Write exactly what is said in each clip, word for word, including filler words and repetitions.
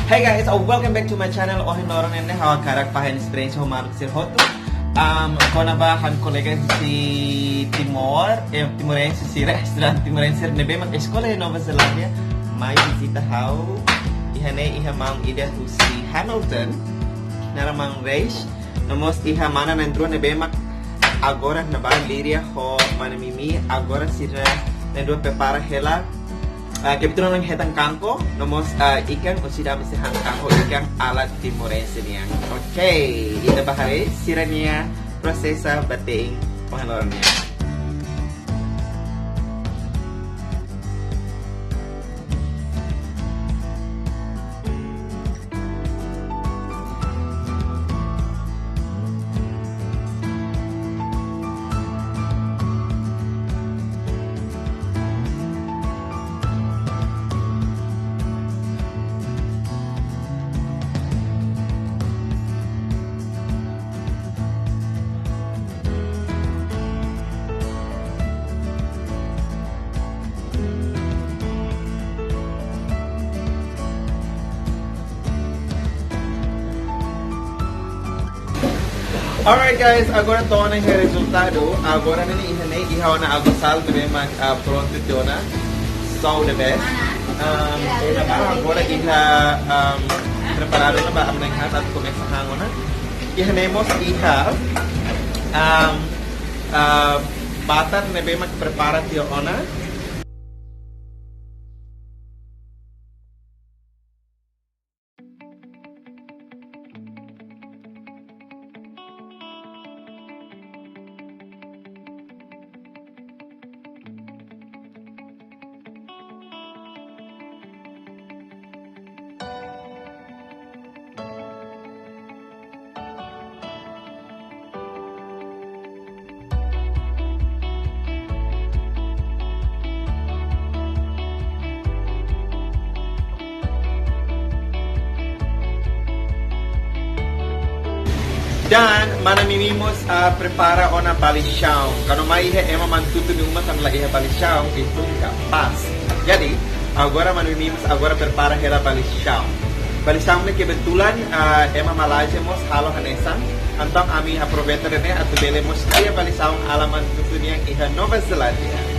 Hey guys, uh, welcome back to my channel. Ohin loron ne'e ha'u hakarak fahe ha'u-nia esperiénsia ho maluk sira hotu. Um, kona-ba ha'u-nia kolega husi Timor, eh, timorense sira, estudante timorense sira ne'ebé mak eskola iha Nova Zelándia, mai vizita ha'u. Iha ne'e iha maun ida husi Hamilton, naran maun Reis. No mós iha mana na'in-rua ne'ebé mak agora ne'ebá Líria ho mana Mimi, agora sira na'in-rua prepara hela. Ah, kebetulan hetan kangkung, no mós, ah, ikan, husi dame se han kangkung ikan ala timorense nian. Oke, ita bá haree sira-nia prosesu ba te'in ohin loron nian. Alright guys, agora to'o ona iha rezultadu. Agora ne'e iha ne'e iha ona aguasal ne'ebé mak, ah, prontu tiha ona. So the best. Um, ita bá agora iha, um, preparadu ona ba ami na'in-haat atu komesa han ona. Iha ne'e mós iha, um, ah, batar ne'ebé mak prepara tiha ona. Dan mana Mimi mós, ah, prepara ona balichawn. Kuandu mai iha ema mantutun nia uma tanba la iha balichawn, itu nggak pas. Jadi, agora mana Mimi mós agora prepara hela balichawn. Balichawn ne'e kebetulan, ah, ema Malázia mós halo hanesan. Entaun ami aproveita ne'e atu bele mós kria balichawn ala mantutun nian iha Nova Zelándia.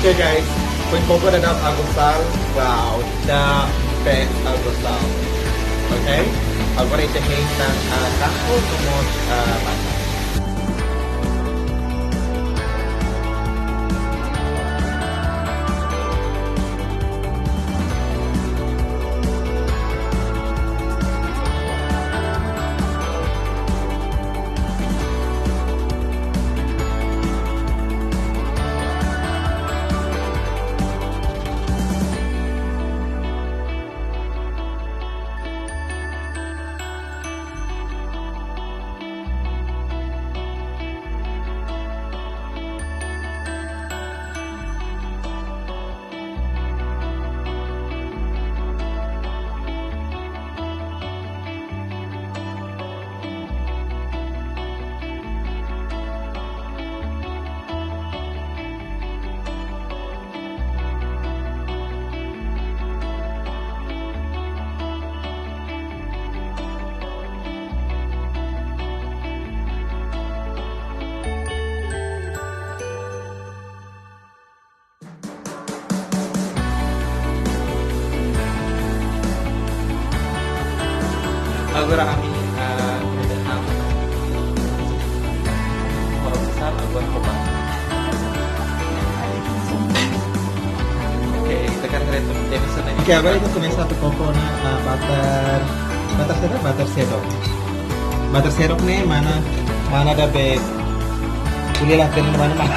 Oke guys, foin koko daudaun aguasal, wow, the best aguasal. Oke, agora ita hein tan, ah, kangkung no mós, ah, batar. Agora ami, ah, ita han. Kalau besar, agora coba. Oke, ita kan reto tema sana. Oke, agora ita komesa atu koko ona, ah, batar, batar saida, batar sedok. Batar sedok ne'e mana, mana ida be, ulila tene mana mana.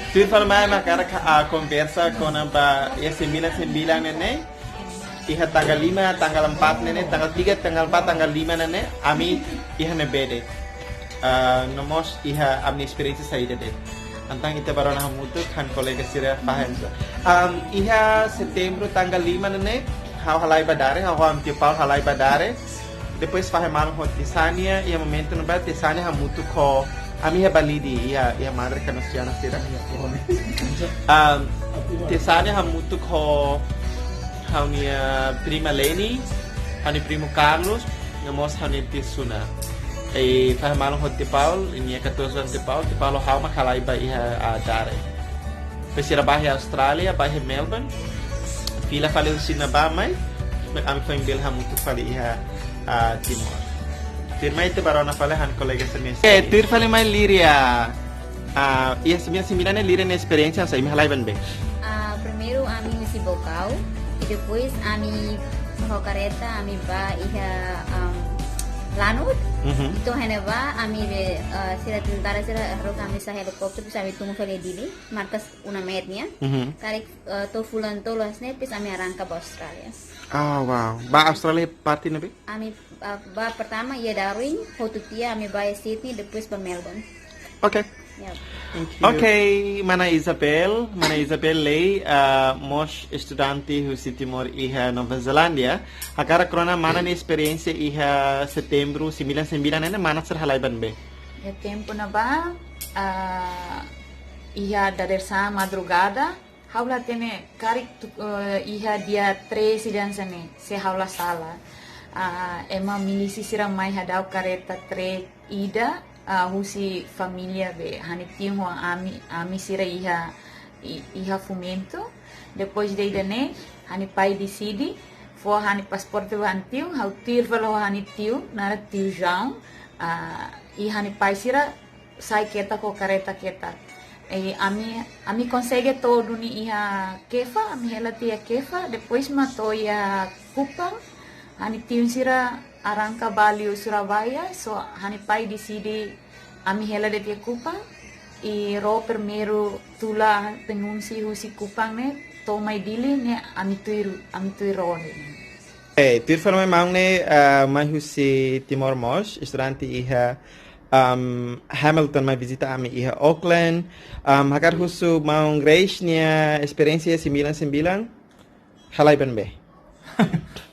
Tuir fali mai mak hakarak, ah, konversa kona-ba iha sembilan sembilan ne'e ne'e. Iha tanggal lima, tanggal empat ne'e ne'e, tanggal tiga, tanggal empat, tanggal lima ne'e ne'e, ami iha ne'ebé de'it. Ah, no mós iha ami-nia esperiénsia saida de'it. Entaun ita bá rona hamutuk, han kolega sira fahe. Am, iha Setembru tanggal lima ne'e ne'e, ha'u halai ba Dare, ha'u ho ami-nia tiu Paul halai ba Dare. Depois fahe malu ho Tisania, iha momentu ne'ebá Tisania hamutuk ho ami iha Balide, iha, iha madre Kanasiana sira. Am, Tisania hamutuk ho ha'u-nia prima Leni, ha'u-nia primu Carlos, no mós ha'u-nia tia Suna. I fahe malu ho tiu Paul, i nia katuas-oan tiu Paul, tiu Paul ho ha'u mak halai ba iha, ah, Dare. Depois sira bá iha Austrália, bá iha Melbourne. Fila fali husi ne'ebá mai, ami foin bele hamutuk fali iha, ah, Timor. Tuirmai ita bá rona fali han kolega sira-nia. Eh, tuir fali mai Líria. Ah, iha sembilan sembilan ne'e Líria nia esperiénsia saida, imi halai ba ne'ebé? Ah, primeiru ami husi Baucau, i depois ami ho kareta, ami bá iha, am, Lanut. Mhm. Entaun iha ne'ebá ami be, ah, sira tentara sira haruka ami sa'e helikópteru, depois ami tun fali Dili, markas UNAMED nian. Mhm. Karik, ah, to'o fulan tolu hanesan ne'e, depois ami arranka ba Austrália. Ah, wow. Ba Austrália parte ne'ebé? Ami, ah, bá pertama iha Darwin, hotu tiha ami bá iha Sydney, depois bá Melbourne. Oke. Ya. Thank you. Oke, mana Isabel, mana Isabel Lei, ah, mós estudante husi Timor iha Nova Zelándia. Hakarak rona mana nia esperiénsia iha Setembru sembilan sembilan ne'e ne'e, mana sira halai ba ne'ebé? Iha tempu ne'ebá, ah, iha dadeer-saan madrugada, ha'u la hatene karik tu-, eh, iha dia treze hanesan ne'e, se ha'u la sala. Ah, ema milísia sira mai hadau kareta trek ida, ah, husi família be ha'u-nia tiu ho ami, ami sira iha, i-, iha Fomento. Depois de ida-ne'e, ha'u-nia pai deside fó ha'u-nia pasaporte ba ha'u-nia tiu, ha'u tuir fali ho ha'u-nia tiu, naran tiu João, ah, i ha'u-nia pai sira sai ketak ho kareta ketak. I ami, ami konsege to'o duni iha Kefa, ami hela tiha iha Kefa, depois mak to'o iha Kupang, ha'u-nia tiu sira arranka ba liu Surabaya, so ha'u-nia pai deside ami hela de'it iha Kupang, i ró primeiru tula pengungsi husi Kupang ne'e, to'o mai Dili ne'e ami tuir, ami tuir ró ne'e. Eh, tuir fali mai maun ne'e, ah, mai husi Timor mós, estudante iha, am, Hamilton mai vizita ami iha Auckland. Am, hakarak husu maun Grace nia esperiénsia sembilan sembilan, halai ba ne'ebé?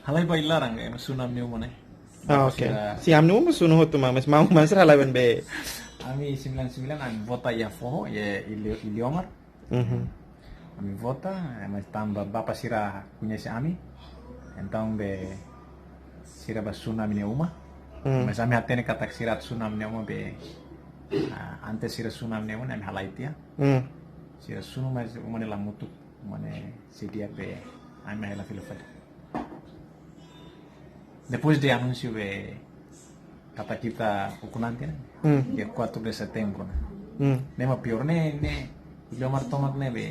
Halai ba rai laran, eh, sunu ami-nia uma ne'e. Ah, oke. Sira. Sin, ami-nia uma sunu hotu mak, mas maun, maun sira halai ba ne'ebé? Ami sembilan sembilan, ami vota iha foho, iha Ili-, Iliomar. Mhm. Ami vota, eh, mas tanba bapa sira koñese ami. Entaun be sira bá sunu ami-nia uma. Hmm. Mas ami hatene katak sira sunu ami-nia uma be, ah, antes sira sunu ami-nia uma, ami halai tiha. Hmm. Sira sunu mas uma ne'e la mutuk, uma ne'e sei di'ak be, ami hela fila fali. Depois de anúnsiu be katak ita ukun-an tiha, ne'e? Hmm. Dia quatro de setembro, ne'e? Hmm. Ne'e mak piór ne'e, ne'e, Iliomar tomak ne'e be,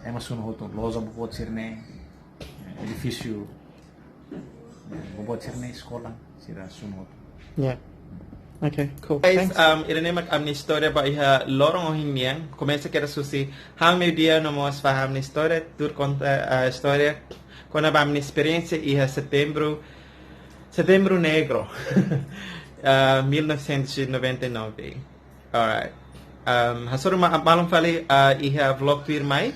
ema sunu hotu, loja boboot sira-ne'e, edifísiu, eh, boboot sira-ne'e, eskola, sira sunu hotu. Ya. Oke, cool. Guys, thanks. Um, ida-ne'e mak ami-nia istória ba iha loron ohin nian. Komesa kedas husi ha'u-nia meiudia no mós fahe ami-nia istória, tuur konta, uh, istória kona-ba ami-nia esperiénsia iha Setembru, Setembru Negro, uh, mil novecentos e noventa e nove. Alright. Um, hasoru ma-, malu fali, ah, iha vlog tuirmai.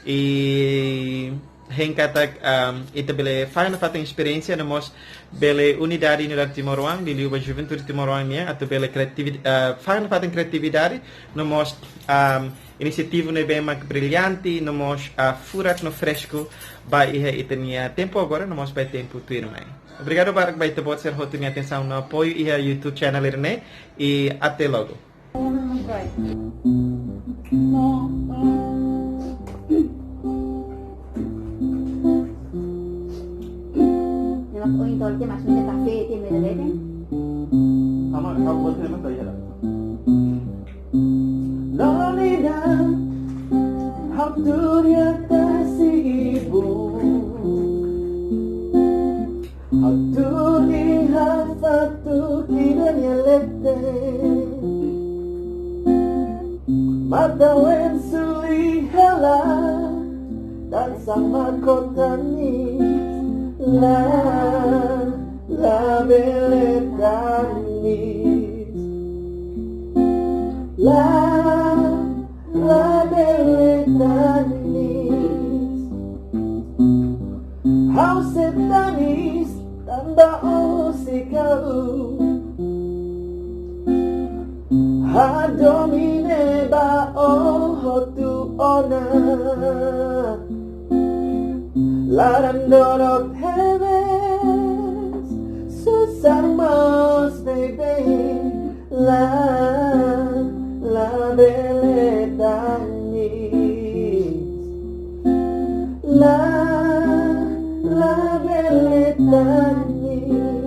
I hein katak, um, ita bele fahe nafatin esperiénsia, no mós bele unidade, unidade timoroan, liuliu ba juventude timoroan nian, atu bele kreativi-, ah, fahe nafatin kreatividade, no mós, um, inisiativa ne'ebé mak brillante, no mós, ah, furak no fresku, ba iha ita-nia tempu agora, no mós ba tempu tuirmai. Obrigadu barak ba ita-boot sira hotu nia atensaun no apoiu iha YouTube channel ida-ne'e, i até logo. Lorena, ha'u tuur iha tasi ibun. Ha'u tuur iha fatuk ida nia leten. Atan suli hela, tanba mak ó tanis, la, la bele tanis. La, la bele tanis. Ha'u sei tanis, tanba ó sei ha'u. Hadomi ne'ebá ó hotu ona. Laran-dook tebes, susar mós beibeik, la, la bele tanis. La, la bele tanis.